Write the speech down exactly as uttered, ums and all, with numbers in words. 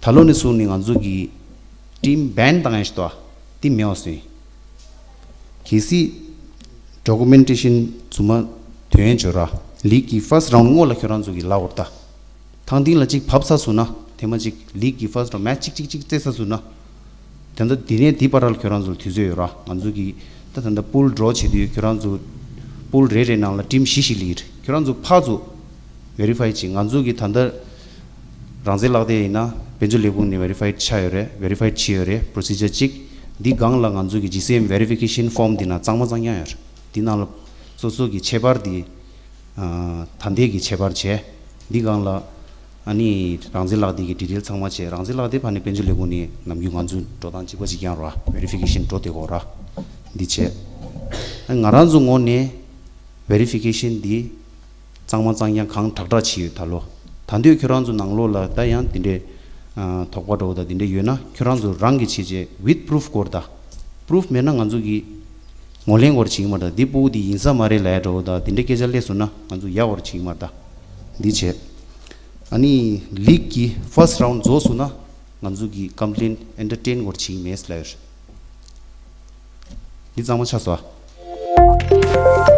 ད་ལོ་ནས་བཟུང་ནས་ང་ཚོ་གི་ཊིམ་བེན་བཏང་ཡ་ཞིག་འདུག་ཨ། དེ་མེད་པ་བཟོས། གལ་སྲིད་ཌོ་ཀུ་མེན་ཊེ་ཤན་རྫུན་མ་དོན་འབྱོར་ར། ལིག་གི་ཕར་སི་ཊི་རའུན་ཌི་སྔོན་ལ་ཁྱོད་རང་ཚོ་གི་ལབ་དགོས་རེད་ད། ཐེངས་འདི་ལ་གཅིག་བབས་ཚར་སོང་ན། ཐེངས་མ་གཅིག་ལིག་གི་ཕར་སི་ཊི་རའུན་ཌི་མེ་ཆི་གཅིག་གཅིག་གཅིག་རྩེ་ཚར་སོང་ན། དེ་འདྲ་དེ་ནས་དེ་བར་ལ་ཁྱོད་རང་ཚོ་ལ་དུས་ཚོད་ཡོད་ར། ང་ཚོ་གི་ད་ད་ལྟ་པུལ་ཌོ་བྱེད་དུས་ཁྱོད་རང་ཚོ་པུལ་རེ་རེ་ནང་ལ་ཊིམ་བཞི་བཞི་སླེབས་ཀྱི་རེད། ཁྱོད་རང་ཚོ་ཕར་ཚུར་ཝེ་རི་ཕའི་བྱེད། ང་ཚོ་གི་ད་ལྟ་རང་བཙན་ལག་དེབ་ཡིན་ན་དཔལ་འབྱོར་ལས་ཁུངས་ནས་ཝེ་རི་ཕའི་ཆགས་ཡོད་རེད། ཝེ་རི་ཕའི་བྱས་ཡོད་རེད། པོ་རོ་སི་ཇར་གཅིག་འདི་སྒང་ལ་ང་ཚོ་གི་ཇི་སི་ཨེམ་ཝེ་རི་ཕི་ཀེ་ཤན་ཕོམ་འདི་ནང་གཙང་མ་གཙང་རྐྱང་ཡོད་རེད། འདི་ནང་ལ་སོ་སོ་གི་ཁྱད་པར་འདི་ཨ་ད་ལྟའི་གི་ཁྱད་པར་བྱས། འདི་སྒང་ལ་ཨ་ནི་རང་བཙན་ལག་དེབ་ཀྱི་ཌི་ཊེལ་ཚང་མ་བྱས། རང་བཙན་ལག་དེབ་ཕར་ནས་དཔལ་འབྱོར་ལས་ཁུངས་ནས་ནམ་རྒྱུན་ང་ཚོ་འགྲོ་སྟངས་གཅིག་པ་གཅིག་རྐྱང་རེད། ཝེ་རི་ཕི་ཀེ་ཤན་འགྲོ་བསྡད་ཀྱི་ཡོད་རེད། འདི་བྱས། ཨ་ང་རང་ཚོ་ངོས་ནས་ཝེ་རི་ཕི་ཀེ་ཤན་འདི་གཙང་མ་གཙང་རྐྱང་གང་དྲག་དྲག་བྱས་ཡོད་ད་ལོ། ད་དུང་ཁྱོད་རང་ཚོ་ནང་ལོགས་ལ་ད་ཡང་དེ་འདྲའི་ཨ་དོགས་པ་འདྲ་བོ་དང་དེ་འདྲ་ཡོད་ན་ཁྱོད་རང་ཚོ་རང་གིས་བྱས་བྱས་ཝིད་པུ་རུཕ་དགོས་རེད་ད། པུ་རུཕ་མེད་ན་ང་ཚོ་གིས་ངོས་ལེན་དགོས་རེད་བྱེད་ཀྱི་མ་རེད་ད། འདི་ཕྲུ་གུ་འདི་ཡིན་ས་མ་རེད་ལབ་ཡ་འདྲ་བོ་དང་དེ་འདྲའི་སྐད་ཆ་སླེབས་སོང་ན་ང་ཚོ་ཡག་པོ་རེད་བྱེད་ཀྱི་མ་རེད་ད། འདི་བྱས། ཨ་ནི་ལིག་གི་ཕར་སི་ཊི་རའུན་ཌི་རྫོགས་སོང་ན་ང་ཚོ་གིས་ཀམ་པི་ལེན་ཨེན་ཊར་ཊེན་དགོས་རེད་བྱེད་ཀྱི་མེད་ལབ་ཡོད་རེད། འདི་གཙང་མ་ཆགས་སོང་ཨ།